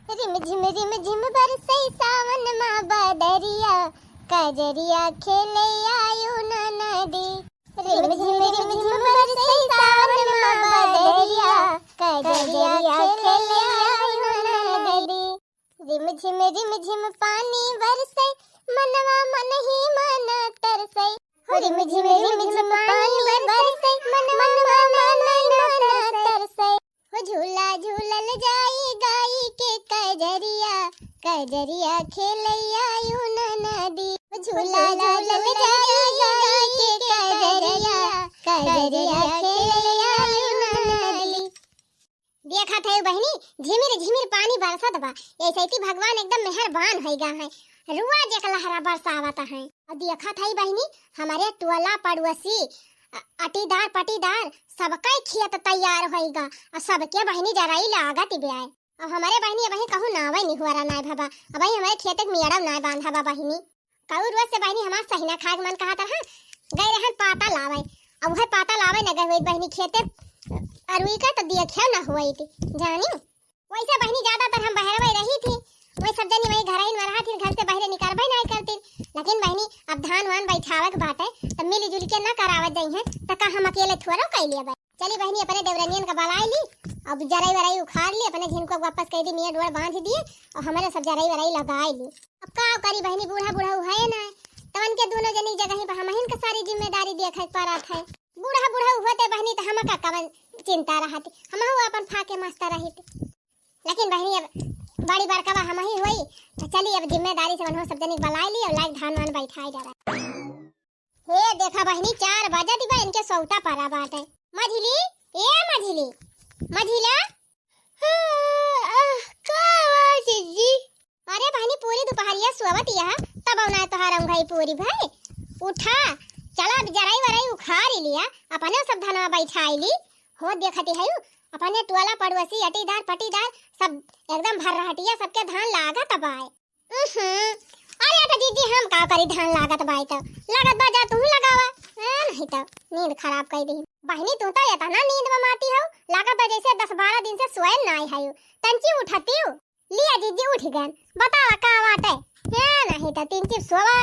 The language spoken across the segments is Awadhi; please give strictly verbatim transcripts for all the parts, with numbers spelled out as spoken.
रिम झिम रिम झिम बरसै सावन मा बदरिया, कजरिया खेलै आयु ननदी। रिम झिम रिम झिम बरसै सावन मा बदरिया, कजरिया खेलै आयु ननदी। रिम झिम रिम झिम पानी बरसै, मनवा मनही मन तरसै। रिम झिम रिम झिम पानी बरसै, मनवा मनही मन तरसै। हो झूला झूलल जाई गाई के कजरिया, कजरिया खेलै आयु ननदी। हो झूला झूलल जाई गाई के कजरिया, कजरिया खेलै आयु ननदी। देखत है बहिनी, झिमिर झिमिर पानी बरसत बा। ऐसे ही भगवान एकदम मेहरबान होइगा है। रुआ जेक लहरा बरसावत है। और देखत है बहिनी, हमरे टोला पड़ोसी, अ-, अटीदार पटीदार सबकै खेत तैयार होइगा। और सबके बहिनी जराई लागत बे आए। अब हमरे बहिनी अबहीं कहूँ नावै निहुअरा नाय भबा। अबहीं हमरे खेते के मेड़म नाय बांधा बा बहिनी। कऊ रोज से बहिनी हमार सहिना खाए के मन कहत रहा, गए रहन पाता लावे। अब वह पाता लावे न गए हुए बहिनी खेते अरुई का तो दिया खेव न हुई थी, जानी। वैसे बहिनी ज्यादातर हम बहरवे रही थी, वही सब जनी वही घर में रहा थी, घर से बहरे निकलबे नहीं करती। लेकिन बहिनी अब धान वान बैठावे के बाटे, तो मिली जुल के न करावत जाई हैं, तो का हम अकेले थोड़ो कर लिया। चली बहिनी, अपने देवरनियन का बलाई ली, अब जरई वरई उखाड़ ली, अपने झिनको वापस कह दी, मियाँ डोर बांध दिए और हमारे सब जरई वरई लगाई ली। अब का करी बहिनी, बूढ़ा बूढ़ा है ना, तवन के दोनों जनी जगह पर हमहिन के सारी जिम्मेदारी देखे के पड़त है। बूढ़ा बूढ़ा हुआ ते बहिनी, तो हम का कवन चिंता रहती, हम अपन फाके मस्त रहित। लेकिन बहिनी, अब बड़ी बड़का बा हमही होई, तो चली अब जिम्मेदारी से उन्हों सब जनी बलाई ली और लाइक धान वान बैठाई डाला। हे देखा बहिनी, चार बजत बा, इनके सौता परा बाटे। मझिली, ए मझिली, मझिला। हाँ, आह, का बा जीजी? अरे बहिनी, पूरी दुपहरिया सोवत यह, तब ना तोहार अंगई पूरी भाई। उठा, चला अब जराई वराई उखाड़ लिया, अपने सब धनवा बैठाई ली। हो देखती है, अपने टोला पड़ोसी, अटीदार पटीदार सब एकदम भर रहटिया, सबके धान लागत बाय। उहुं। अरे तो जीजी, हम का करी, धान लागत बाय तो? लागत बा, जा तू लगावा। ए, नहीं तो नींद खराब कर दी। बहिनी, तू तो इतना नींद में माती हो, लागत बा जैसे दस बारह दिन से सोयल ना आई है। तंची उठती हो। लिया जीजी, उठ गन। बतावा का बाटे? ए, नहीं तो तीन चिप सोवा,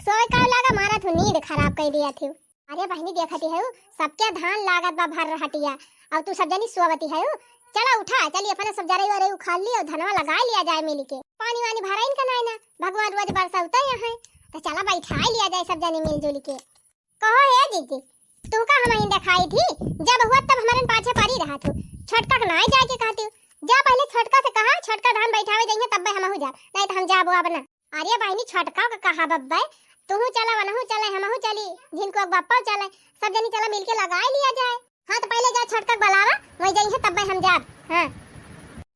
सोए का लागा, मारा तू नींद खराब कर दिया थी। अरे बहिनी, देखती है, सबके धान लागत बा भर रहटिया, और तू सब जनी सोवती है। चला उठा, चली अपने सब जरई वरई उखाड़ ली और धनवा लगा लिया जाए मिल के। पानी वानी भराइन का नाई ना, भगवान रोज बरसौते हैं, तो चला बैठा लिया जाए सब जनी मिलजुल के। कहो हे जीजी, तू का हम ही देखाई थी, जब हुआ तब हमारे पाछे पड़ी रहा तू, छोटका के नाई जाए के कहती हूँ। जा पहले छोटका से कहा, छोटका धान बैठावे जाइए तब हमहू जा, नहीं तो हम जाबो अब ना। अरे बहिनी, छोटका का कहा बब्बे, तूहू चला, वनहू चले, हमहू चली, झिनको के बप्पा चले, सब जनी चला मिलके लगाए लिया जाए। हाँ, तो पहले जा छोटका के बुलावा, वही जाइए तब हम जाब। हाँ,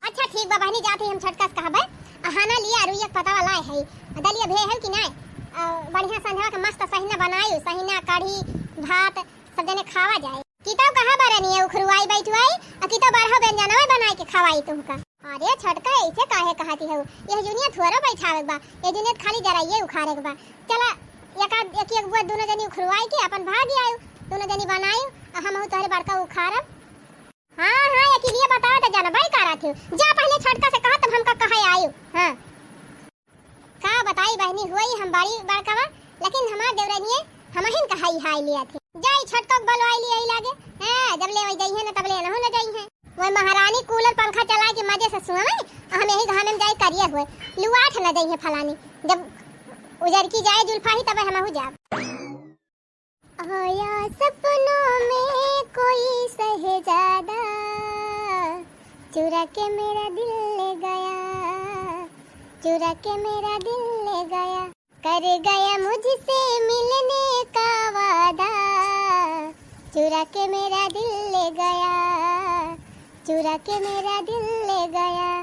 अच्छा ठीक बा बहिनी, जात ही हम छोटका से कहबे। अहाना लिया रुइया के पता वाला है, दलिया भे है कि नहीं? आ, बढ़िया संझवा के मस्त सहिना बनाई, सहिना कढ़ी भात सब जने खावा जाए। किताब कहाँ बरनी है उखरुआई बैठुआई, आ किताब बारह व्यंजनवा बनाए के खवाई तुमका। अरे छोटका, ऐसे काहे कहती हो? यह जुनिया थोड़ा बैठावे के बा, यह जुनिया खाली जराइए उखाड़े के बा। चला, एक आध, एक, एक बुआ दोनों जनी उखरुआई के अपन भाग आयु, दोनों जनी बनायु, आ हमहू तोहरे बड़का उखाड़ब। हाँ, हाँ, अकेलिए बतावा तो जनबई करत हो। जा पहले छोटका से कहा, तब हमका कहे आयु। हाँ। का बताई बहिनी, हुई हम बड़ी बड़का बा, लेकिन हमार देवरनिये हमहिन कहाई हाय लिया थे। जाई छोटका के बलवाई लिया ही लागे। हाँ, जब ले वही जाई है ना, तब ले नहु न जाई है। वही महारानी कूलर पंखा चला के मजे से सुआवे, आ हम यही घामे में जाई करिए हुए। लुआठ न जाई है फलानी, जब उजर की जाए जुल्फा ही तब हमहू जाब। आया सपनों में कोई शहजादा, चुरा के मेरा दिल ले गया, चुरा के मेरा दिल ले गया, कर गया मुझसे मिलने का वादा, चुरा के मेरा दिल ले गया, चुरा के मेरा दिल ले गया।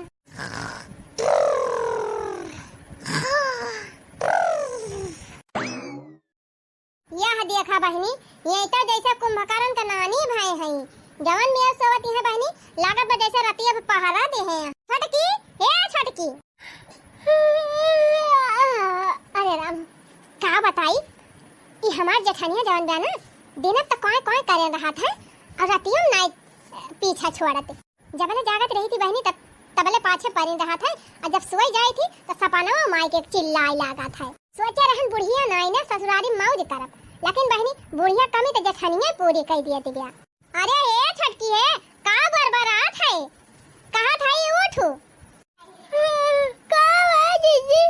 यह देखा बहिनी, ये तो जैसे कुंभकर्ण के नानी भय हैं। जवन में सोवत हैं बहिनी, लागत बा जैसे रतिया में पहरा दे हैं। छोटकी, हे छोटकी। अरे राम, का बताई, ई हमार जेठनिया जवन बा ना, दिन तो कोय कोय करे रहत है, और रतिया में नाई पीछा छोड़त। जबले जागत रही थी बहिनी, तब भले पाछे परिन रहत है, अउर जब सोई जाइत ही, त सपनवा माई के चिल्लाए लागत है। सोचे रहन बुढ़िया नाई ना ससुरारी मौज करब, लेकिन बहिनी, बुढ़िया कमी त जेठनिया पूरी कइ दियत बिया। अरे ए छोटकी है, का बरबरात है? कहाँ थाई उठू? का बा जीजी?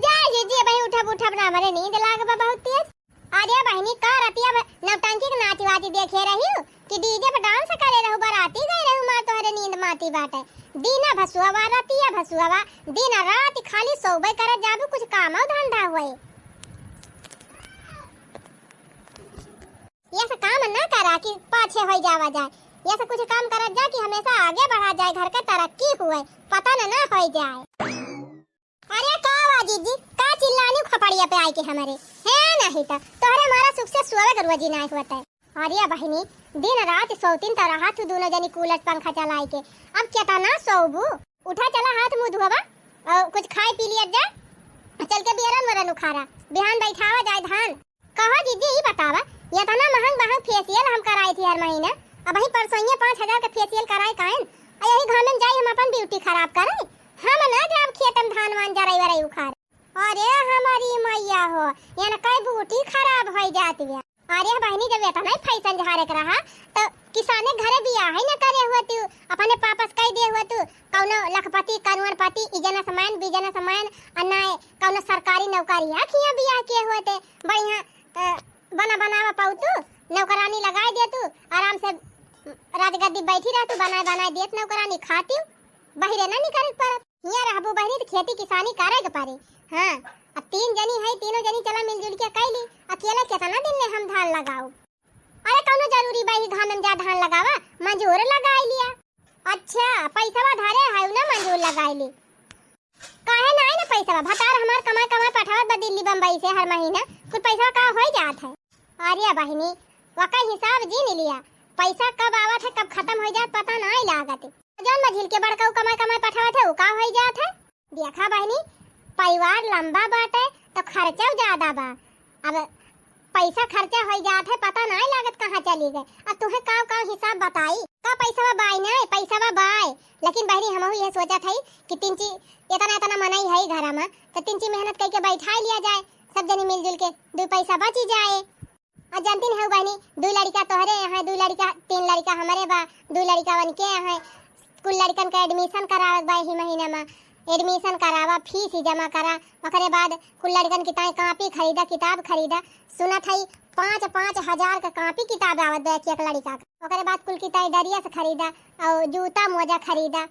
जा जीजी, अबहीं उठब, उठब ना, हमरे नींद लाग बा बहुत तेज। अरे बहिनी, का रतिया भर नौटंकी के नाची वाची देखे रही कि डीजे पे डांस करे रहू, बराती गए रहू, मार तोहरे नींद माती बाटे। दीना भसुआवा, रतिया भसुआवा, दिन रात खाली सोबे करत जाबू, कुछ कामो धंधा होए। ये सब काम ना करा कि पाछे होई जावा जाए, ये सब कुछ काम करत जा कि हमेशा आगे बढ़ा जाए, घर के तरक्की हुए, पतन ना होई जाए। अरे का बा जीजी, का चिल्लानी खपड़िया पे आइके हमरे? है नहीं त तोहरे मारा सुख से सोवे के रोजी नाई होत है। अरे बहिनी, दिन रात सौतीन त रहा तू दोनों जनी कूलर पंखा चलाइके, अब केतना सोबू? उठा चला हाथ मुंह धोवा अउर कुछ खाए पी लिया जा, चल के बियरन वरन उखाड़ा, बिहान बैठावा जाए धान। कहो जीजी, ई बतावा, एतना महंग महंग फेशियल हम कराई थी हर महीना, अबहीं परसोइये पाँच हजार के फेशियल कराए कायन, आ यही घामे में जाई हम अपन ब्यूटी खराब करे? हम ना जाब खेत में धान वान जरई वरई उखाड़े। अरे हमारी मैया हो, एनकई ब्यूटी खराब होई जात बा। अरे बहिनी, जब एतना ही फैशन झारे के रहा, त किसाने घरे बियाह ही न करे हुआ तू, अपने पापस कई दे हुआ तू, कौनो लखपति, करोड़पति, इजनसमैन, बिजनसमैन, आ नाय कौनो सरकारी नौकरी है, खिया बियाह किए हुए ते, बढ़िया, अ, बना बनावा पाऊ तू, नौकरानी लगाए दे तू, आराम से राजगद्दी बैठी रह तू, बनाए बनाए देत नौकरानी खाती, बहिरे ना निकले के पड़त। हियाँ रहबू बहिनी त खेती किसानी करे के पड़े। हाँ, अब तीन जनी है, तीनों जनी चला मिलजुल के कैली, अकेले केतना दिन ले हम धान लगाऊ? अरे कौनो जरूरी बा ई घाम में जा धान लगावा, मजूर लगाई लिया। अच्छा, पैसवा धरे है ना, मजूर लगाई ली। काहे ना आई ना पैसवा, भतार हमार कमाए कमाए पठावत बा दिल्ली बम्बई से हर महीना, कुछ पैसवा का होई जात है। अरे बहिनी, वका हिसाब जीन लिया, पैसा कब आवत है कब खत्म होई जात पता नाई लागत। जौन मझिल के बड़का उ कमाए कमाए पठावत है उ का होई जात है। देखा बहिनी, परिवार लंबा बाटे त खर्चा ज्यादा बा। अब पैसा खर्चा होई जात है, पता नाई लागत कहाँ चली गए। अब तुहे काव काव हिसाब बताई, का पैसवा बाय नाई, पैसवा बाय। लेकिन बहिनी, हमहू ये सोचत हई कि तिनची एतना एतना मनई हई घरा में, त तिनची मेहनत कइके बैठाई लिया जाए, सब जनी मिलजुल के दू पैसा बची जाए। और जानती नहीं हो बहिनी, दू लड़का तोहरे यहाँ, दू लड़का, तीन लड़का हमरे बा, दू लड़का उनके यहाँ। कुल लड़कन का admission करावे बा यही महीना में, admission करावा, फीस जमा करा, ओकरे बाद कुल लड़कन की ताई कापी खरीदा, किताब खरीदा। सुनत हई पाँच पाँच हजार का कापी किताब आवत बा एक एक लड़का का। ओकरे बाद कुल की ताई dress खरीदा और जूता मोजा खरीदा।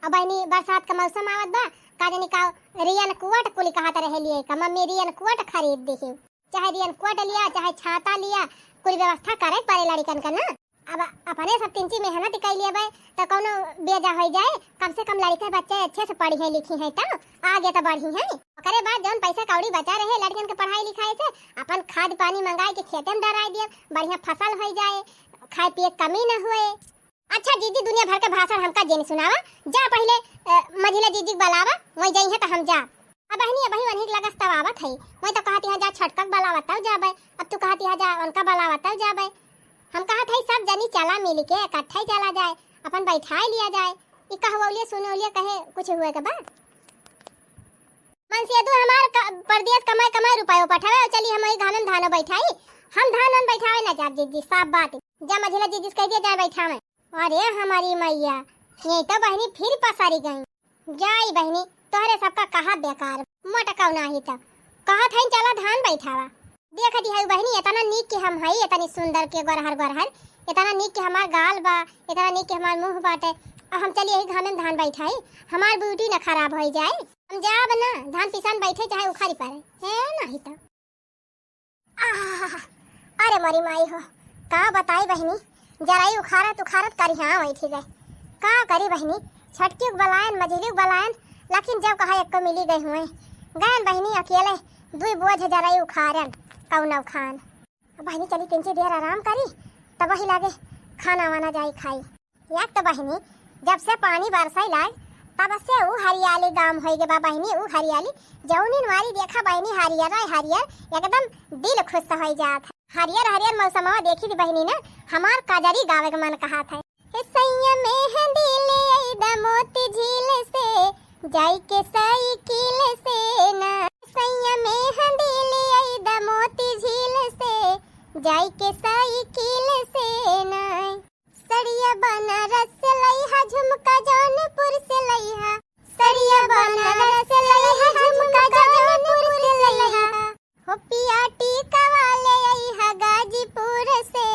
अब बहिनी बरसात का मौसम आवत बा, का जानी का raincoat कुल कहत रहे लिए का, मम्मी raincoat खरीद दिही। चाहे raincoat लिया, चाहे छाता लिया, कुल व्यवस्था करे के पड़े लड़िकन का ना। अब अपने सब तिनची मेहनत कइ लिए बे, त कौनो बेजा होइ जाए, कम से कम लड़िके बच्चे अच्छे से पढ़ी हैं, लिखी हैं, त आगे त बढ़ी हैं। ओकरे बाद जौन पैसा कौड़ी बचा रहे लड़िकन के पढ़ाई लिखाई से, अपन खाद पानी मंगाई के खेते में डराई दिए, बढ़िया फसल होइ जाए, खाए पिए के कमी न हुए। अच्छा जीजी, दुनिया भर के भाषण हमका जिन सुनावा, जा पहिले, अ, मझिला जीजी के बलावा, वहीं जइहें त हम जा। अब बहिनी, अबही वन्ही के लगस तब आवत हई, वहीं तो कहती है जा छोटका के बलावा तब जाबे, अब तू कहती है जा उनका बलावा तब जाबे। हम कहत हई सब जनी चला मिल के इकट्ठा ही चला जाए, अपन बैठाए लिया जाए। ई कहवौलिया सुनौलिया कहे कुछ हुए के बा? मनसेदू हमार क-, परदेस कमाए, कमाए रुपयो पठावे, और चली हम वही घामे में धानो बैठाई। हम धान वान बैठावे ना जाब जीजी, साफ बात। जा मझिला जीजी से कह दिया, जा बैठावे। अरे हमारी मैया, ये तो बहिनी फिर पसारी गई। जाई बहिनी, तोहरे सबका कहा बेकार, मोटकौ नाही तो। कहत हईन चला धान बैठावा। देखत ही हऊ बहिनी, एतना नीक के हम हई, एतनी सुंदर के गोरहर गोरहर, एतना नीक के हमार गाल बा, एतना नीक के हमार मुँह बाटे, आ हम चली यही घामे में धान बैठाई, हमार beauty न खराब होइ जाए। हम जाब ना, धान पिसान बैठे चाहे उखारी पड़े, हे नाही त। आह, अरे मोरी माई हो, का बताई बहिनी, जराई उखारत उखारत करिहा बैठी गए। का करी बहिनी, छोटकी के बलायन, मझिली के बलायन, लेकिन जब कहा एको मिली गई हुए। गयन बहिनी अकेले दुई बोझ जराई उखारन कौनो खान। बहिनी चली तिनची देर आराम करी, तब वही लागे खाना वाना जाई खाई। एक तो बहिनी, जब से पानी बरसै लाग, तब से ऊ हरियाली गाम होई गे बा बहिनी, ऊ हरियाली जौनिन वाली देखा बहिनी, हरियर है हरियर, एकदम दिल खुश होई जात है। हरियर हरियर मौसमवा देखी थी बहिनी ना, हमार कजरी गावे के मन कहत है। हे सैया मेहंदी जाई के साइकिल से ना, सैया मेहंदी ले आई दा मोती झील से, जाई के साइकिल से ना। सड़िया बनारस से लइहा, झुमका जौनपुर से लइहा, सड़िया बनारस से लइहा, झुमका जौनपुर से लइहा। हो पिया टीका वाले अइहा गाजीपुर से,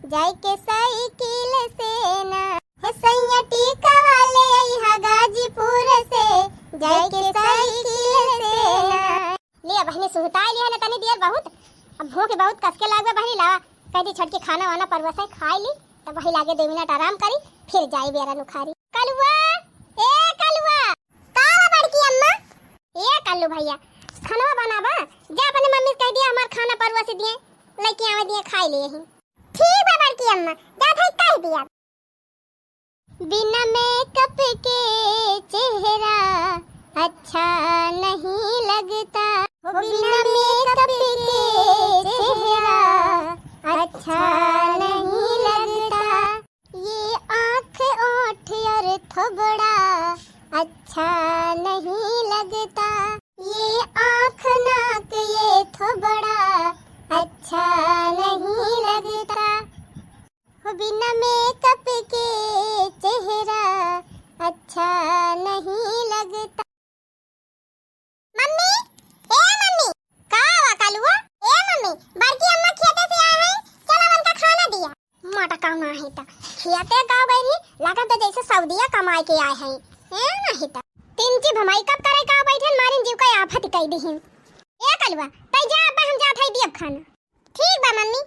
जाई के साइकिल से ना। हे सैया टीका वाले अइहा गाजीपुर से, जाई के साइकिल से ना। ले बहिनी, सुहताई लिहा ना तनी देर बहुत, अब भूख बहुत कसके लागबे बहिनी। लावा, कह दी छोटकी खाना वाना परवसे खाई ली, तब वही लागे दो मिनट आराम करी, फिर जाई बेरा नुखारी। कलुआ, ए कलुआ। का बा बड़की अम्मा? ए कल्लू भैया, खाना बनावा, जा अपने मम्मी से कह दिया हमार खाना परवसे दिए, लेके आवे दिए, खाई लिए ही। ठीक बा बड़की अम्मा, जात है कह दिया। बिना मेकअप के चेहरा अच्छा नहीं लगता, हो बिना मेकअप के चेहरा अच्छा नहीं लगता। ये आँख ओठ और थोबड़ा अच्छा नहीं लगता, ये आँख नाक ये थोबड़ा अच्छा नहीं लगता। हो बिना मेकअप के चेहरा अच्छा नहीं लगता। मम्मी, ए मम्मी। का बा कलुआ? ए मम्मी, बड़की अम्मा खेते से आए हैं, चला उनका खाना दिया। मोटा कौन आहे त खेते गाँव बैरी, लागत है जैसे सऊदिया कमाए के आए हैं। ए नाही त तीन ची भमाई कब करे गाँव बैठन, मारिन जीव का आफत कई दिहिन। ए कलुआ, तै जा, अब्बा हम जात है दियब खाना। ठीक बा मम्मी।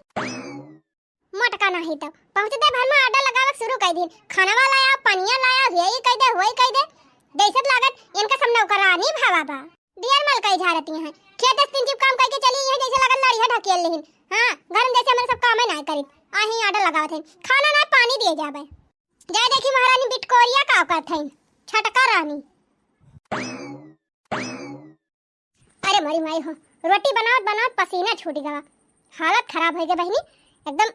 मोटका नाही त पहुँचते भर में order लगावे शुरू कर दिन। खाना वाला आया, पनिया लाया, हुई कह दे, हुई कह दे। जैसे लागत इनका सब नौकरानी भावा बा। दियर मल कई झारती हैं। खेत दस दिन की काम करके चली, ये जैसे लागत लड़िया ढकेल लेहिन। हाँ, घर में जैसे हमारे सब कामे ना करिन। आही order लगावत हैं। खाना ना, पानी दिए जाबे। जय देखी महारानी बिटकोरिया का औकात है। छटका रानी। अरे मरी माई हो, रोटी बनावत बनावत पसीना छूट गवा, हालत खराब हो गई बहिनी। एकदम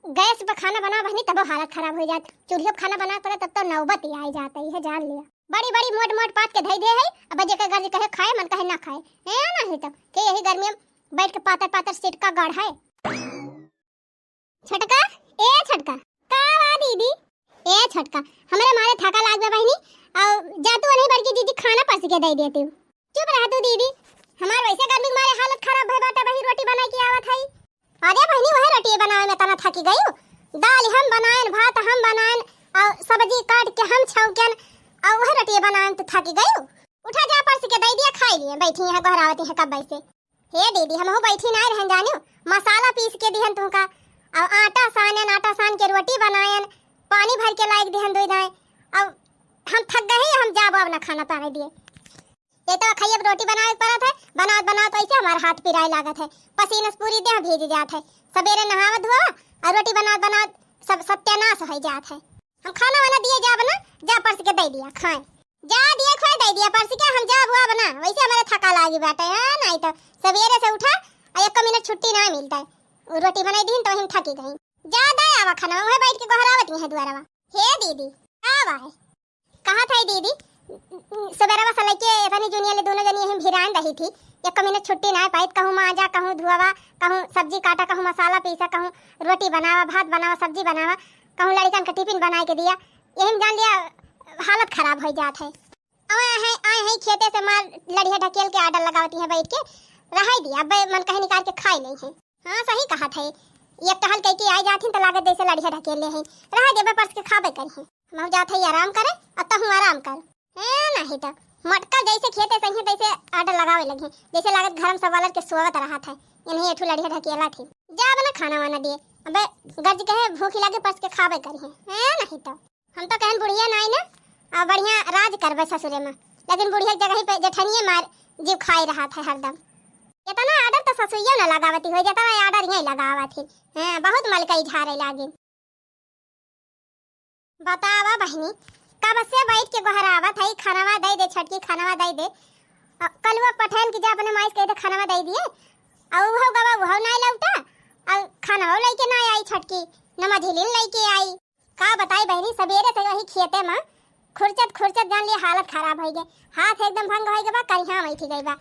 गैस पे खाना बनावा बहिनी, तबो हालत खराब हो जात। चूल्हे पे खाना बनावे पड़े तब तो नौबत ही आई जात है, जान लिया। बड़ी बड़ी मोट मोट पात के धई दे है, अब जेकर गर्ज कहे खाए, मन कहे ना खाए। ए नाही तो के यही गर्मी में बैठ के पातर पातर सीट का गढ़ है। छोटका, ए छोटका। का बा दीदी? ए छोटका, हमरे मारे थाका लाग बा बहिनी, और जा तू उन्हीं बड़की दीदी खाना परस के दे देती हूँ। चुप रह तू दीदी, हमार वैसे गर्मी के मारे हालत खराब भई बाटे, वही रोटी बना के आवत हई। अरे बहिनी, वही रोटी बनावे में तना थकी गई। दाल हम बनाएन, भात हम बनाएन, और सब्जी काट के हम छौंकेन, और वही रोटी बनावे में तो थकी गई। उठा जा, परस के दे दिया, खाई लिए, बैठी हैं गोहरावती हैं कब से। हे दीदी, हमहू बैठी नाय रहन जानियो, मसाला पीस के दिहन तुहका, और आटा सानन, आटा सान के रोटी बनायन, पानी भर के लाइक दिहन दुई दाएं, और हम थक गए हैं, हम जाबो अब ना खाना पानी दिए। ये तो खाइए, अब रोटी बनावे के पड़त है, बनावत बनावत वैसे हमार हाथ पिराए लागत है, पसीना से पूरी देह भीज जात है। सबेरे नहावा धोवा और रोटी बनावत बनावत सब सत्यानाश हो जात है। हम खाना वाना दिए जाब ना, जा परस के दे दिया खाए। जा दिया खाए दे दिया परस के, हम जाब हुआ बना, वैसे हमारे थका लागी बाटे, हाँ, नहीं तो सबेरे से उठा और एक मिनट छुट्टी ना मिलता है। वो रोटी बनाई दीन तो हम थकी गई। जा दे आवा खाना, वहीं बैठ के गोहरावत है दुआरवा। हे दीदी, का बा है? कहा था दीदी, सबेरवा से लेके इतनी जुनिया ले दोनों जनी यहीं भिरान रही थी, एक मिनट छुट्टी ना पाइत, कहूँ माजा, कहूँ धुआवा, कहूँ सब्जी काटा, कहूँ मसाला पीसा, कहूँ रोटी बनावा, भात बनावा, सब्जी बनावा, कहूँ लड़कन का टिफिन बनाए के दिया, यही में जान लिया हालत खराब हो जात है। आए हैं, आए हैं खेते से मार लड़िया ढकेल के order लगावती हैं बैठ के, रहाई दिया, अब मन कहे निकाल के खाई नहीं है। हाँ, सही कहा था, एक टहल कह के आई जाथिन तो लागत जैसे लड़िया ढकेल ले हैं, रहा देबे परस के खाबे करी हैं। हम जात है आराम करे, अब तहूँ आराम कर। ए, नहीं तो मटका जैसे खेते सही तैसे order लगावे लगी, जैसे लागत घर में सब वालर के सोवत रहा था, इन्हें एठू लड़िया ढकेला थी। जा बना खाना वाना दिए, अबे गर्ज कहे भूख लागे परस के खाबे करी है। ए, नहीं तो हम तो कहन बुढ़िया नाई ना, आ बढ़िया राज करबे ससुरे में, लेकिन बुढ़िया के जगह पे जेठनिए मार जीव खाए रहा था हरदम। इतना order तो ससुइयो ना लगावती हो, जितना order यहीं लगावत ही। हाँ, बहुत मलकई झारे लागिन। बतावा बहिनी, कब से बैठ के गोहरावत है, खानवा दे दे छटकी, खानवा दे दे। अ, कलुआ पठैन की जा अपने माई से कह दे खानवा दे दिए, और वो गवा वो ना लौटा, और खानवा लेके ना आई छटकी, न मझिलिन लेके आई। का बताई बहिनी, सबेरे से वही खेते में खुरचत खुरचत जान लिया हालत खराब होइ गए, हाथ एकदम भंग होइ गए बा, करिहा बैठी गई बा।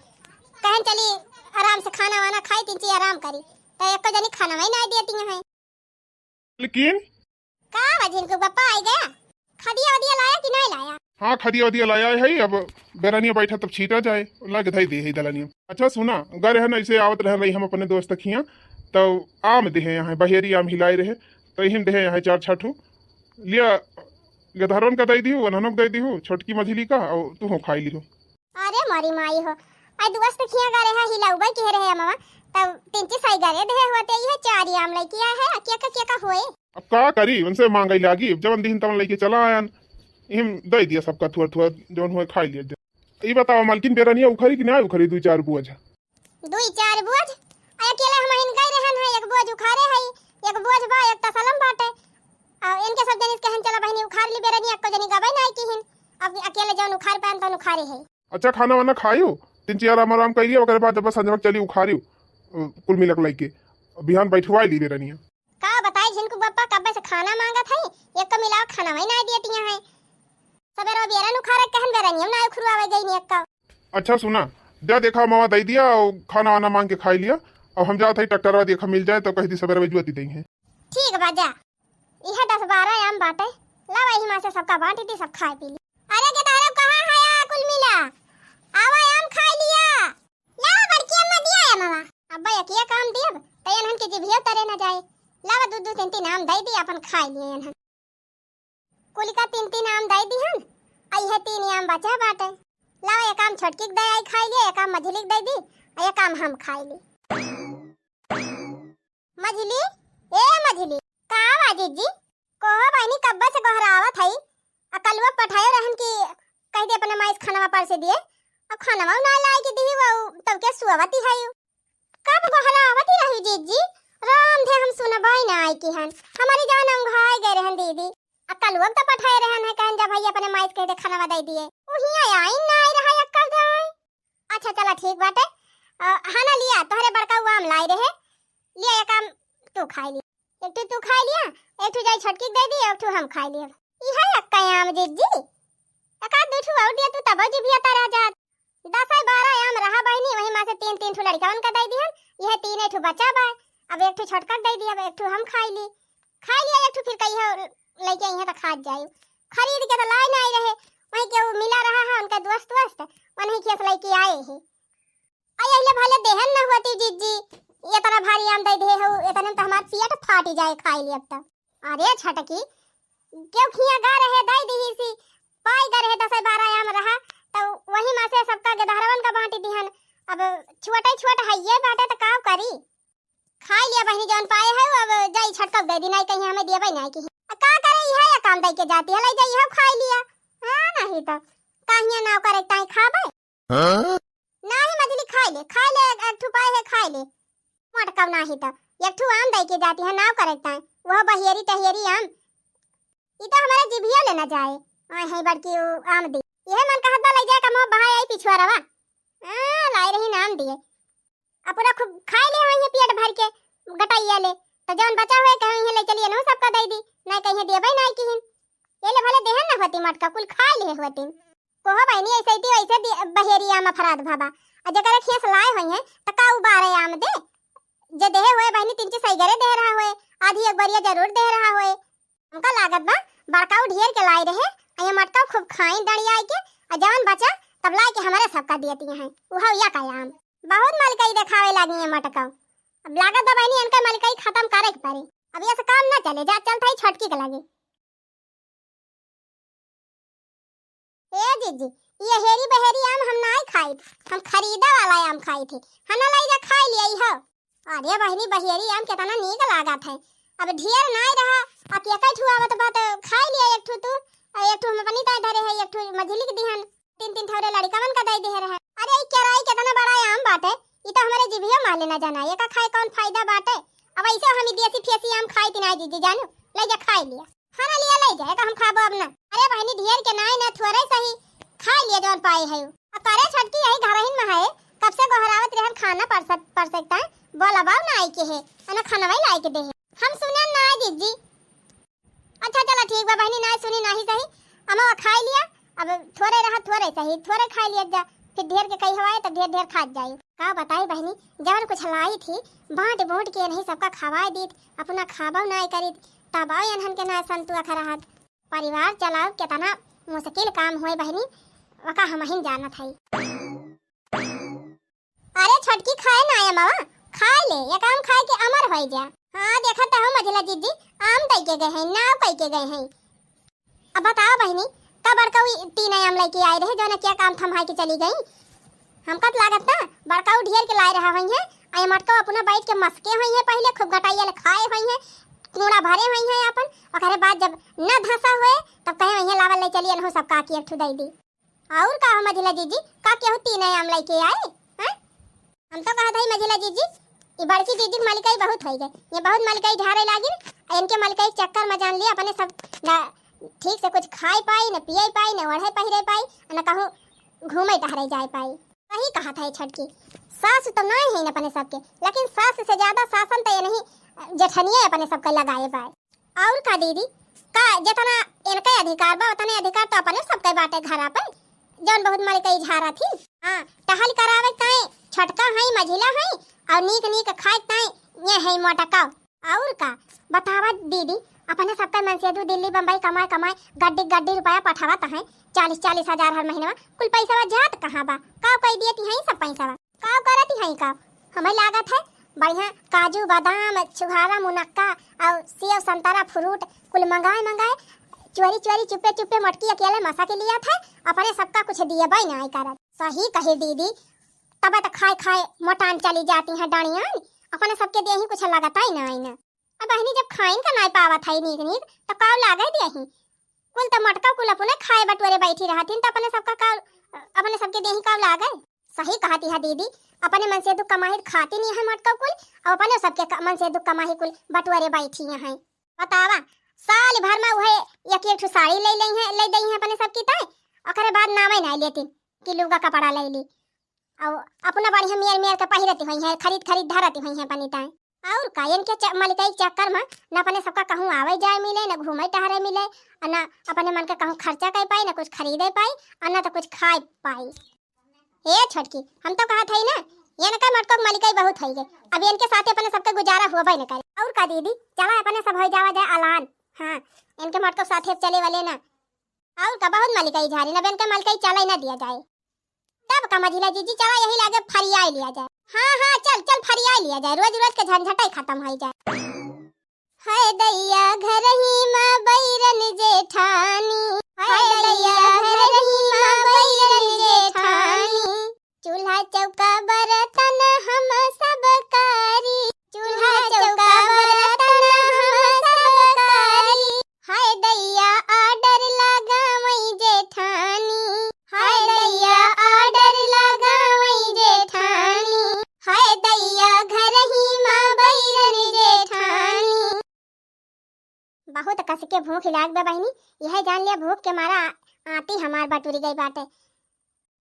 कहन चली आराम से खाना वाना खाई, तीन चीज आराम करी, तो एको जनी खाना वही ना देती हैं। लेकिन का बा झिनकू बप्पा आई गया? खदिया वदिया लाया कि नहीं लाया? हाँ, खदिया वदिया लाया है। अब बेरनिया बैठा तब छीटा जाए, लाके धई दे है दलनिया। अच्छा सुना, गा रहन ऐसे आवत रहन रही हम अपने दोस्त खिया, तो आम देहे यहाँ, बहेरी आम हिलाए रहे, तो इहिम देहे यहाँ चार छठू लिया, गधरवन का दई दिहू, वनहनो के दई दिहू, छोटकी मझिली का, और तू हो खाई लिहू। अरे मोरी माई हो, आई दोस्त खिया गा रहे हिलाउबे किहे रहे अमवा, तब तीन चीज सही गरे देहे होते, इहे चारी आम लइके आए है, अकिया का किया का होए। अब का करी, उनसे मांगई लागी, जवन दिहिन तवन लइके चला आयन। इहिम दई दिया सबका थुआ थुआ, जवन होए खाई लिया। ई बताओ मलकिन, बेरनिया उखरी कि ना उखरी, दुई चार बोझ? दुई चार बोझ? आ अकेले हम हिन गई रहन है, एक बोझ उखारे है, एक बोझ बा, एक तसलम बाटे। आ इनके सब जनिस कहन चला बहिनी उखार ली बेरनिया, एको जनी गबे ना किहिन। अब अकेले जवन उखार पाएन तवन उखारे है। अच्छा, खाना वाना खायू, तीन चार आराम आराम कइलिया, ओकरे बाद जब संझवा के चली उखारियो, अ, कुल मिलक लइके बिहान बैठवाई ली बेरनिया। का बताई झिनकू बप्पा, कब्बे से खाना मांगत है, एक तो मिलाव खाना वही ना दियतिया है। सबेरे बेरन उखारे कहन बेरनिया ना उखरुआवे गई नी एक्का। अच्छा सुना, जा देखा मवा दई दिया और खाना वाना मांग के खाई लिया। अब हम जात है डॉक्टरवा देखा मिल जाए तो कह दी सबेरे जुआती दई है। ठीक बा जा। इहे दस बारह आम बाटे, लावा एही मा से सबका बांट दी, सब खाए पी ली। अरे गेदहरब कहाँ है आ कुल मिला? आवा आम खाए लिया। लावा बड़की अम्मा दिया आमवा। अब्बा यकिया काम दियब, त एनहन के जिभियो तरे न जाए। लावा दू दू तीन तीन आम दई दी, अपन खाए लिए एनहन। कुलिका तीन तीन आम दई दिहन, आ इहे तीन आम बचा बाटे। लावा एक आम छोटकी के दे आई खाए लिए, एक आम मझिली के दई दी, आ एक आम हम खाए ली। मझिली, ए मझिली, का बा जिज्जी? कोहो बहिनी कब्बे से गोहरावत हई, आ कलुआ पठायो रहन कि कह दे अपने माई से खानवा परसे दिए, आ खानवा ना लाई के दिही, वो तब के सुअवती हई। कब गोहरावती रही जिज्जी? राम धे हम सुनबाई ना आई कि हन, हमारी जान अंघाई गए रहन दीदी, आ कलुआ तो पठाए रहन है, कहन जा भैया अपने माई से कह दे खानवा दे दिए, उहिया आई ना आई रहा अक्कल धाई। अच्छा चला ठीक बाटे। अ, हाँ ना लिया, तोहरे बड़का उ आम लाई रहे, लिया एक आम तू खाई लिया, एक ठो तू खाई लिया, एक ठो जाई छोटकी के दे दी, एक ठो हम खाई लिया। इहे एक आम जिज्जी, एक आध दू ठो और दिया तू तब जिभिया तर आ जात। दस है बारह आम रहा बहिनी, वही मा से तीन तीन ठो लड़िकवन का दे दिहन, इहे तीन ठो बचा बा, अब एक ठो छोटका के दे दिया, अब एक ठो हम खाई ली, खाई लिया एक ठो, फिर कहियो लइके आई है तो खात जाई, खरीद के तो लाए ना आई रहे, वहीं के वो मिला रहा है उनका दोस्त वोस्त, वहीं खेस लइके आए हैं। आ यहिले भले देहन न होती जिज्जी, इतना भारी आम दे दे हो, इतने में तो हमार पेट फाटी जाए खाई ली अब तो। अरे छटकी, क्यों खिया गा रहे दे दिही सी, पाई गा रहे दस बारह आम रहा, तो वही मा से सबका गेदहरवन का बांटी दिहन। अब छोटे छोट है ये बाटे तो का करी, खाई लिया बहिनी जौन पाए है, अब जाई छटकब दे दी, नहीं कहीं हमें देबे नहीं की। आ का करे, इहे या काम दे के जाती है, ले जाई हो खाई लिया। हाँ नहीं तो काहिया नाव करे ताई खाबे। हाँ? नाही मझली खाई ले, खाई ले, एक ठू पाए है खाई ले। मोटकव नाही तो एक ठू आम दे के जाती है नाव करे ताई, वह बहियरी टहियरी आम। ई तो हमारे जिभिया ले ना जाए। आए है बड़की उ आम दी, यह मन कहत बा ले जाए का मोह बहाए आई पिछुआ रवा। आ, लाई रही नाम दिए। आ पूरा खूब खाए ले होइहे पेट भर के गटैया ले। तो जौन बचा हुए कहे इहे ले चलिए नहु सबका दे दी, नहीं कहिए देबे नहीं किहिन। ये ले भले देहन न होती मटका, कुल खाए ले होती। कोहो बहिनी ऐसे ही वैसे दि-, बहेरी आम अफराध भाबा। आ जकरे खेस लाए होइहे त का उ बारह आम दे? जे देहे हुए बहिनी तीन चीज सही गरे दे रहा हुए, आधी एक बरिया जरूर दे रहा हुए। हमका लागत बा बड़काऊ ढेर के लाई रहे, आ ये मटकाऊ खूब खाई डंडियाई के, आ जवन बचा तब लाई के हमारे सबका दियती हैं। उहा या का आम। बहुत मलकई देखावे लागी ये मटकाऊ। अब लागत बा बहिनी इनका मलकई खत्म करे के पड़ी। अब ये से काम ना चले, जा चलत हई छोटकी के लगे। ए जीजी, ये हेरी बहेरी आम हम नाई खाइत, हम खरीदा वाला आम खाइत है। हना लाई जा खाई लिया हो। अरे बहिनी, बहेरी आम कितना नीक लागत है। अब ढेर नाई रहा, अब एक ठू आवत बा तो खाई लिया एक ठू तू, और एक ठू हम अपनी ताई धरे है, एक ठू मझिली के दिहन, तीन तीन ठौरे लड़िकवन का दे दे रहे। अरे ई केराई कितना बड़ा आम बाटे, ई तो हमारे जिभियो माले ना जाना, एका खाए कौन फायदा बाटे। अब ऐसे हम ई देसी फेसी आम खाई ती ना जीजी जानू, ले जा खाई लिया। हाँ ना लिया ले जाए तो हम खाबो अब ना। अरे बहिनी ढेर के नाई ना थोड़े सही खाई लिया जौन पाए है। अब करे छोटकी यही घरहिन में है, कब से गोहरावत रहन खाना परसत परसत है, बोला बाऊ ना आई के है, अना खाना वही लाई के दे है। हम सुने ना जीजी। अच्छा चला ठीक बा बहिनी, ना सुनी नाही सही, अमा खाई लिया, अब थोरे रहा, थोरे सही, थोरे खाइ लिया जा, फिर ढेर के कही हवाए तो ढेर ढेर खात जाई। का बताई बहिनी, जवन कुछ लाई थी, बाँट बूँट के इन्हीं सबका खवाए दीत, अपना खाबो नाय करीत, तब इन्हन के नाय संतुआ खा रहत। परिवार चलाओ कितना मुश्किल काम होए बहिनी, वका हमहिन जानत हई। अरे छोटकी, खाए ना आम बाबा, खाए ले, एक आम खाए के अमर होई जा। हाँ, देखत हो मझिला जीजी, आम दई के गए हैं, नाव कई के गए हैं। अब बताओ बहिनी, का बड़का उ तीन आम लइके आए रहे, जौन क्या काम थमाए के चली गई? हमका त लागत ना, बड़का उ ढेर के लाए रहा होइहैं, आ ये मटका अपना बैठ के मस्के होइहैं, पहिले खूब गटाइया ले खाए होइहैं, कूड़ा भरे होइहैं आपन, ओकरे बाद जब न धसा होए, तब कहे होइहैं, "लावा ले चलिए, एनहू सब काकी एक ठू दई दी।" और का हो मझिला जीजी, का केहू तीन आम लइके आए? हैं? हम तो कहत हई मझिला जीजी, ई बड़की जीजी के मलिकाई बहुत होई गए, ये बहुत मलिकाई झारे लागिन, आ इनके मलिकाई के चक्कर में जान लिया अपने सब ना ठीक से कुछ खाए पाई, न पिए पाई, न ओढ़े पहिरे पाई, न कहूँ घूमे टहरे जाए पाई। सही कहत है छोटकी, सास तो नाय है अपने सबके, लेकिन सास से ज्यादा शासन तो ये नहीं जेठनिया अपने सबके लगाए पाए। और का दीदी, का जितना इनके अधिकार बा, उतने अधिकार तो अपने सबके बाटे घरा पे, जौन बहुत मलिकाई झारा थी। हाँ, टहल करावे ताई छोटका है, मझिला है, और नीक नीक खाए ताई ये है मोटका। और का बतावा दीदी, अपने सबके मनसेधू दिल्ली बम्बई कमाए कमाए गड्डी गड्डी रुपया पठावत है, चालीस चालीस हजार हर महीना, कुल पैसा जात कहाँ बा? का कई दिए ती है सब पैसा? का करत हई का? हमें लागत है बढ़िया काजू, बादाम, छुहारा, मुनक्का और सेव, संतरा, फ्रूट कुल मंगाए मंगाए चोरी चोरी चुप्पे चुप्पे मोटकी अकेले मसा के लिया था, अपने सबका कुछ दिए बाई ना करत। सही कहे दीदी, तबे तो खाए खाए मोटान चली जाती हैं डानियान, अपने सबके देही कुछ लगता ही ना। अब बहिनी जब खाइन का नाय पावत है नीक नीक तो काव लागे देही? कुल तो मोटका कुल अपने खाए बटोरे बैठी रहथिन तो अपने सबका काव, अपने सबके देही काव लागे। सही कहती है दीदी, अपने मनसेधू कमाही खाती नहीं है मोटका कुल, और अपने सबके क-, मनसेधू कमाही कुल बटोरे बैठी हैं। बतावा, साल भर में वह एक एक ठो साड़ी ले लेई है, ले देई है अपने सबकी ताई, ओकरे बाद नामे नहीं लेती कि लुगा कपड़ा ले ली, और अपना बढ़िया मेर मेर के पहिरती हुई है, खरीद खरीद धरती हुई है अपनी ताई। और का, इनके च-, मलिकाई के चक्कर में न अपने सबका कहूँ आवे जाए मिले, न घूमे टहरे मिले, और न अपने मन के कहूँ खर्चा कर पाई, न कुछ खरीदे पाई, और न तो कुछ खाए पाई। ए छोटकी, हम तो कहत हई ना, इनका मोटका के मलिकाई बहुत होई गए, अब इनके साथे अपने सबके गुजारा हुआ न करे। और का दीदी, चला अपने सब हो जावा जाए अलान। हाँ, इनके मोटका के साथे अब चले वाले ना। और का, बहुत मलिकाई झारी, अब इनके मलिकाई चला ही ना दिया जाए। तब का मझिला जीजी, चला यही लागे फरियाई लिया जाए। हाँ हाँ, चल चल फरियाई लिया जाए, रोज रोज के झंझटे खत्म हो जाए। हाय दैया घरही मा बैरन जेठानी, हाय दैया घरही मा बैरन जेठानी। चूल्हा चौका बर्तन हम सब कारी, चूल्हा चौका बर्तन हम सब कारी। हाय दैया order लगावई जेठानी, हाय दैया order लगावई जेठानी, हाय दैया घरही मा बैरन जेठानी। बहुत कस के भूख लाग बा बहिनी, यह जान लिया भूख के मारा आ-, आती हमार बटुरी गई बाटे।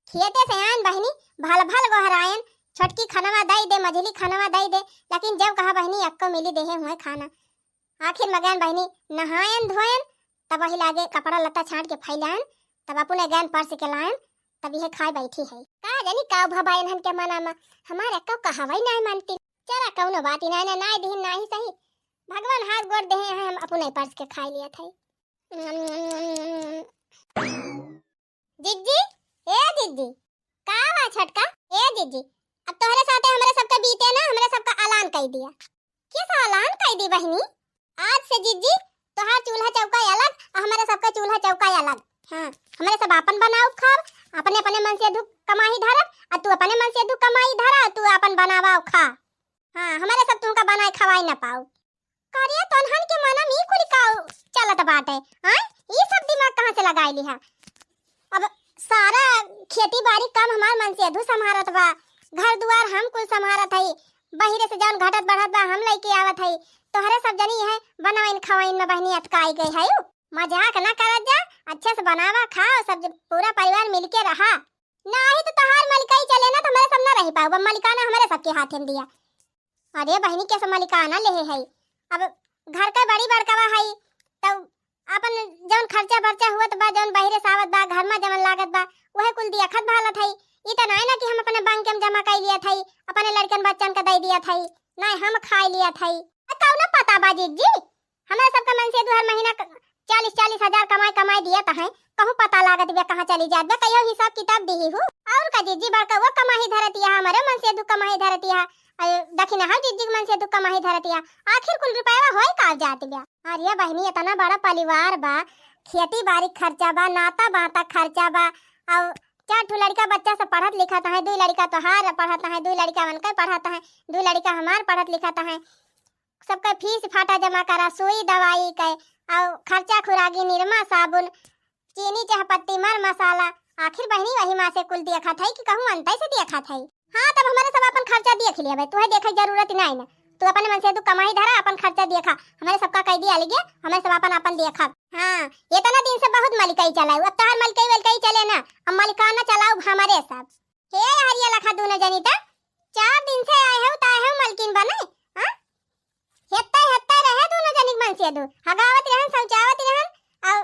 खेते से आयन बहिनी, भल भल गोहरायन, छोटकी खनवा दई दे, मझली खनवा दई दे, लेकिन जब कहा बहिनी एक्को मिली देहे हुए खाना। आखिर में गयन बहिनी नहायन धोयन, तब वही लागे कपड़ा लत्ता छांट के फैलायन, तब अपने गयन परस के लायन, तब यह खाए बैठी है। का जानी का भवा इन्हन के मना मा, हमार एक्को कहवई नाय मानती। चला कौनो बात ही नाय, ना नाय दिहिन नाही सही, भगवान हाथ गोड़ देहे हैं, हम अपने परस के खाए लिया था। जिज्जी, ए जिज्जी, का बा छोटका? ए जिज्जी, अब तोहरे साथे हमरे सबके बीते ना, हमरे सबका अलान कई दिया। कैसा अलान कई दी बहिनी? आज से जिज्जी, तोहार चूल्हा चौका अलग, आ हमरे सबका चूल्हा चौका अलग। हाँ, हमरे सब आपन बनाउब खाब, अपने अपने मनसेधू कमाही धरब, आ तू अपने मनसेधू कमाही धरा, आ तू आपन बनावा खा। हाँ, हमरे सब तुमका बनाए खवाई ना पाउब। करे तोन्हन के मनम ई कुल का चलत बाटे, हाँ? ई सब दिमाग कहाँ से लगाई लिहा? अब सारा खेती बारी काम हमार मनसेधू संभारत बा, घर दुआर हम कुल संभारत हई, बहिरे से जौन घटत बढ़त बा हम लइके आवत हई, तोहरे सब जनी है बनवाइन खवाइन में बहिनी अटकाई गई है। मजाक ना करत जा, अच्छे से बनावा खाओ सब, पूरा परिवार मिलके रहा। नाही तो तोहार मलिकाई चले ना तो हमरे सब ना रह पाओ, अब मलिकाना हमरे सबके हाथे में दिया। अरे बहिनी, कैसे मलिकाना लेहे है? अब घर का बड़ी बड़कावा है, तब आपन जौन खर्चा बर्चा हुवत बा, जौन बहिरे से आवत बा, घर मा जवन लागत बा, उहे कुल दियखत भालत हई। ई त नाई ना कि हम अपने बैंक में जमा कइ लियत हई, अपने लड़कन बच्चन का दइ दियत हई, नाई हम खाइ लियत हई। आ कौनो पता बा जिज्जी? हमरे सबका मनसेधू हर महीना क-, चालीस चालीस हजार कमाई कमाई दियत हैं, कहूँ पता लागत बा कहाँ चली जात बा, कहियो हिसाब किताब दिही हू। और का जिज्जी, बड़का वो कमाही धरतिया, हमरे मनसेधू कमाही धरतिया, अरे दखिनहा जिज्जी के मनसेधू कमाही धरतिया, आखिर कुल रुपया होई का जात बा? अरे बहिनी, इतना बड़ा परिवार बा, खेती बारी खर्चा बा, नाता बाता खर्चा बा, और चार ठो लड़का बच्चा सब पढ़त लिखत हैं, दुई लड़का तोहार पढ़त हैं, दुई लड़का उनके पढ़त हैं, दुई लड़का हमार पढ़त लिखत हैं। सबके फीस फाटा जमा करा, सुई दवाई के, और खर्चा खुराकी, निरमा साबुन, चीनी चाहपत्ती, मर मसाला, आखिर बहिनी वही मा से कुल देखत है कि कहूँ अंतै से देखत है? हाँ, तब हमरे सब अपन खर्चा देख लेबे, तुहे देखे के जरूरत नाई ना। तू अपने मनसेधू कमाई धरा, अपन खर्चा देखा, हमरे सबका कइ दिया अलगे, हमरे सब अपन अपन देखा। हाँ, इतना दिन से बहुत मलकई चलाऊ, अब तोहार मलकई वलकई चले ना, अब मलिकाना चलाऊ हमरे सब। हे हरिया लखा दूनो जनी त, चार दिन से आए हो त आए हो मलकिन बने, हाँ? हेत्ते हेत्ते रहे दूनो जनी के मनसेधू, हगावत रहन, शौचावत रहन, और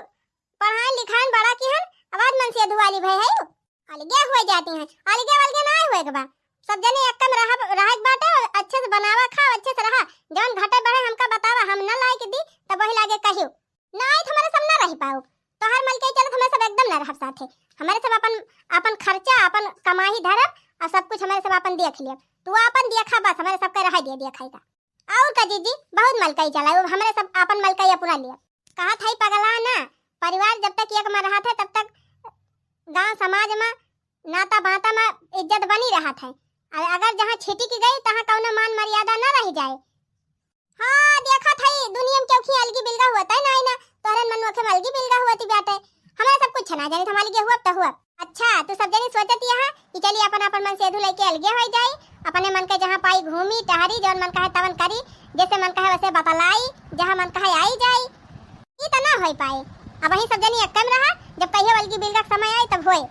पढ़ाइन लिखाइन बड़ा किहन, अब आज मनसेधू वाली भय है। अलगे हुए जाती हैं, अलगे वलगे ना हुए के बा। सब जने एक कम रह, रहे के बाटे, अच्छे से बनावा खाओ, अच्छे से रहा। जौन घटे बढ़े हमका बतावा, हम न लाए के दी, तब वही लागे कहियो। ना आई तो हमारे सब ना रह पाओ। तोहर मलकई चलत हमारे सब एकदम ना रहब साथे। हमारे सब अपन, अपन खर्चा, अपन कमाई धरब, और सब कुछ हमारे सब अपन देख लेब। तू अपन देखा बस, हमारे सबके रह दे देखाई का। और का जीजी, बहुत मलकई चला, वो हमरे सब आपन मलकई अपना लिए। कहत हई पगला ना, परिवार जब तक एक में रहत है, तब तक गांव समाज में नाता बाता में इज्जत बनी रहत है। और अगर जहाँ छिटिक गई, तहाँ कौनो मान मर्यादा ना रह जाए। हाँ, देखत हई दुनिया में केहू अलगी बिलगा हुआ तय नाई ना, तोहरे मन नोखे में अलगी बिलगा हुआ ती बाटे। हमारे सब कुछ ना जाने, हमारे के हुआ तो हुआ। अच्छा, तू सब जनी सोचत यहाँ कि चली अपन अपन मनसेधू लेके अलगे हो जाई, अपने मन के जहाँ पाई घूमी टहरी, जौन मन कहे तवन करी, जैसे मन कहे वैसे बतलाई, जहाँ मन कहे आई जाई। ई त ना होई पाए। अब वही सब जनी एक्के में रहा, जब कहियो अलगी बिलगा के समय आई तब होए।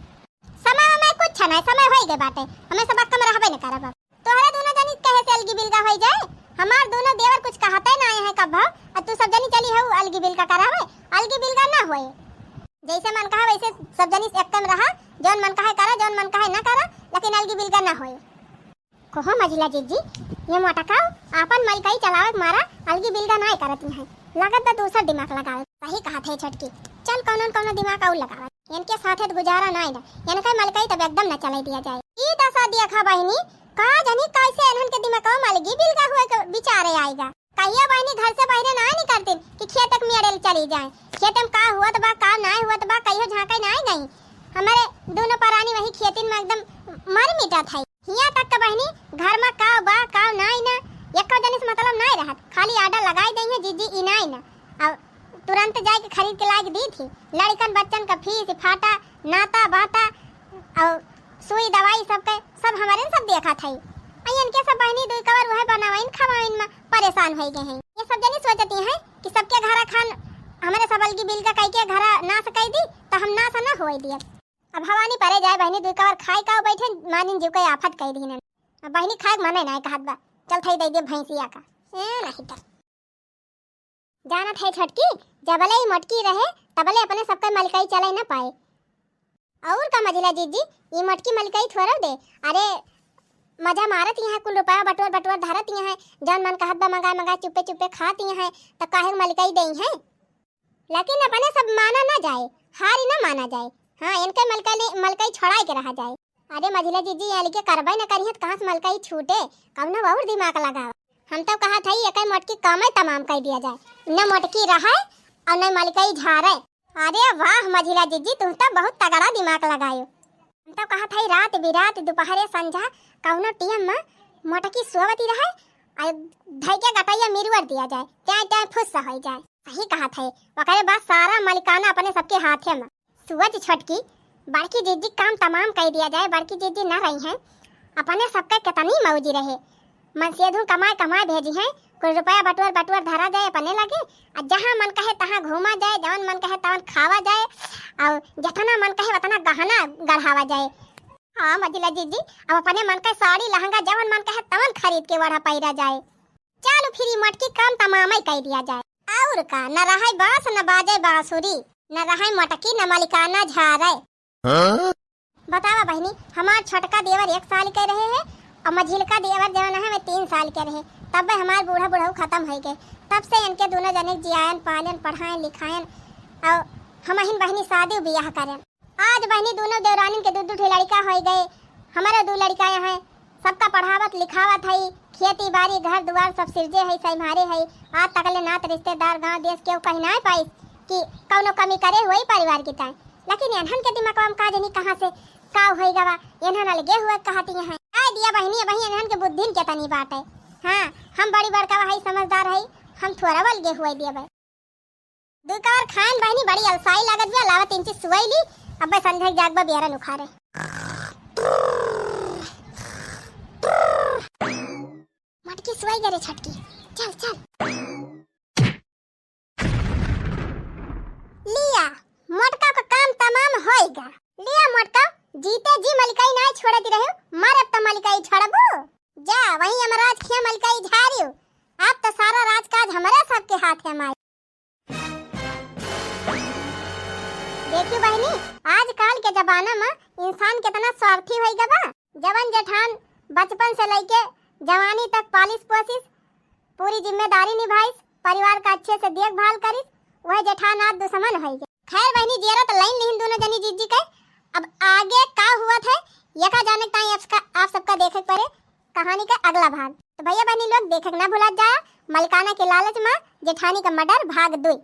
समय में कुछ ना, समय होई गए बाटे, हमें सब एक्के में रहबे न करब। अब तोहरे दोनों जनी कहे से अलगी बिलगा होई जाए? हमार दोनों देवर कुछ कहते ना आए हैं कब हो, और तू सब जनी चली हो अलगी बिलगा करावे, अलगी बिलगा ना होए। जैसे मन कहा वैसे सब जनी से एक्के में रहा, जौन मन कहे करा, जौन मन कहे ना करा, लेकिन अलगी बिलगा ना होए। कहो मझिला जीजी, ये मोटकाऊ आपन मलकई चलावे के मारा अलगी बिलगा नाय करती हैं, लागत बा दूसर दिमाग लगावे। सही कहत है छोटकी, चल कौनो न कौनो दिमाग और लगावे। इनके साथे तो गुजारा नाय ना, इनके मलकई तब एकदम न चले दिया जाए। ई दशा देखा बहिनी, का जानी कैसे इन्हन के दिमाग में अलगी बिलगा हुए के विचारे आएगा। कहियो बहिनी घर से बाहरे ना निकलतीन कि खेत के मेड़े चली जाए। खेत में का हुअत बा, का नाय हुअत बा, कहियो झांके नाय गई। हमारे दोनों परानी वही खेतिन में एकदम मर मिटत है। हियाँ तक के बहिनी घर में का बा, का नाय ना, एको जनी से मतलब नाय रहत। खाली आडर लगाई देइहैं जीजी ई नाय ना। और तुरंत जाए के खरीद के लाके दी थी। लड़कन बच्चन का फीस फाटा, नाता बाता, और सुई दवाई सबके, सब हमारे न सब देखत है। आ इनके सब बहिनी दुई कवर वह बनावाइन खवाइन में परेशान होई गए हैं। ये सब जनी सोचती हैं कि सबके घरा खान हमारे सब अलगी बिलगा कई के घरा नाश कई दी, तो हम नाश ना होई दियत। अब भवानी परे जाए बहिनी दुई कवर खाए का बैठे, मानिन जीव के आफत कई दीन। अब बहिनी खाए के मने नाय कहत बा, चल थई दे दे भैंसिया का। ए नहीं तो। जानत है छोटकी, जबले ई मोटकी रहे, तबले अपने सबके मलकई चले न पाए। और का मझिला जीजी, ई मोटकी मलकई थोड़ो दे। अरे, मजा मारत यहाँ कुल रुपया बटोर बटोर धरत यहाँ, जौन मन कहत बा मंगाए मंगाए चुप्पे चुप्पे खात यहाँ, त काहे मलकई देइहैं? लेकिन अपने सब माना ना जाए, हारी ना माना जाए। हाँ, इनके मलकई, मलकई छोड़ाए के रहा जाए। अरे मझिला जीजी, ये अलगे करबे न करिहैं त कहाँ से मलकई छूटे? कौनो और दिमाग लगाओ। हम तो कहत हई, एकै मोटकी कामे तमाम कई दिया जाए, न मोटकी रहै और न मलकई झारै। अरे वाह मझिला जीजी, तुम तो बहुत तगड़ा दिमाग लगायो। हम तो कहत हई, रात बिरात, दोपहरे संझा, कौनो टीम में मोटकी सोवती रहै, आ धई के गटैया मिरुअर दिया जाए, टाँय टाँय फुस्स होई जाए। सही कहत है, ओकरे बाद सारा मलिकाना अपने सबके हाथे में। सुअज छोटकी, बड़की जीजी काम तमाम कई दिया जाए, बड़की जीजी न रही हैं, अपने सबके कितनी मौजी रहे। मनसेधू कमाए कमाए भेजी हैं, कुल रुपया बटुअर बटुअर धरा जाए अपने लगे, आ जहाँ मन कहे तहाँ घूमा जाए, जवन मन कहे तवन खावा जाए, और जितना मन कहे उतना गहना गढ़ावा जाए। हाँ मझिला जीजी, अब अपने मन के साड़ी लहंगा जवन मन कहे तवन खरीद के ओढ़ा पहिरा जाए। चलो फिर ई मोटकी काम तमाम ही कई दिया जाए। का न रहै बांस, न बाजै बांसुरी, न रहै मटकी, न मलिकाना झारै। हाँ? बतावा बहिनी, हमार छोटका देवर एक साल के रहे है और मझिलका देवर जवन है, वे तीन साल के रहे, तब हमार बूढ़ा बुढ़ऊ खत्म होइ गए। तब से इनके दोनों जने जियायन, पालन, पढ़ायन, लिखायन और हमहिन बहिनी शादी बियाह करेन। आज बहिनी दोनों देवरानिन के दू दू ठे लड़का होइ गए, हमारे दू लड़का हैं, सबका पढ़ावत लिखावत है, खेती बारी घर दुआर सब सिरजे है, संभारे है। आज तकले नात रिश्तेदार गांव देश केहू कहि नाहीं पाइस कि कौनो कमी करे हुए परिवार की ताई। लेकिन एनहन के दिमागवा में का जानी कहाँ से का होइ गवा, एनहन अलगे हुए कहती हैं। आय दिया बहिनी, अबहीं एनहन के बुद्धिन के तनी बाटे। हाँ, हम बड़ी बड़का है, समझदार है, हम थोड़ा अलगे हुए दिया भाई। दू कवर खाएन बहिनी, बड़ी अलसाई लागत बा, लावा तीन चीज सुआई ली, अब्बे संझा के जागबा बियरन उखारे। मटकी सुआई गरे छटकी, चल चल। लिया, मोटका का काम तमाम होइगा। लिया मोटका, जीते जी मलिकाई नाय छोड़त रहे, मरब त मलिकाई छोड़बू? जा, वहीं यमराज खिया मलिकाई झारियो। अब त सारा राजकाज हमरे सबके हाथ है माई। देखियो बहिनी, आजकल के जमाना में इंसान कितना स्वार्थी होइ गवा। जवन जेठान बचपन से लइके जवानी तक पालिस पोसिस, पूरी जिम्मेदारी निभाइस, परिवार का अच्छे से देखभाल करिस, वह जेठान आज दुश्मन होइ गए। खैर बहिनी, जियरा त लाइन लिहिन दोनों जनी जीजी के। अब आगे का हुआ था, यका जाने ताई आप सबका, आप सबका देखे के पड़े, कहानी का अगला भाग। तो भैया बहिनी लोग, देखे के ना भुला जाया, मलिकाना के लालच में जेठानी का मर्डर भाग दुई।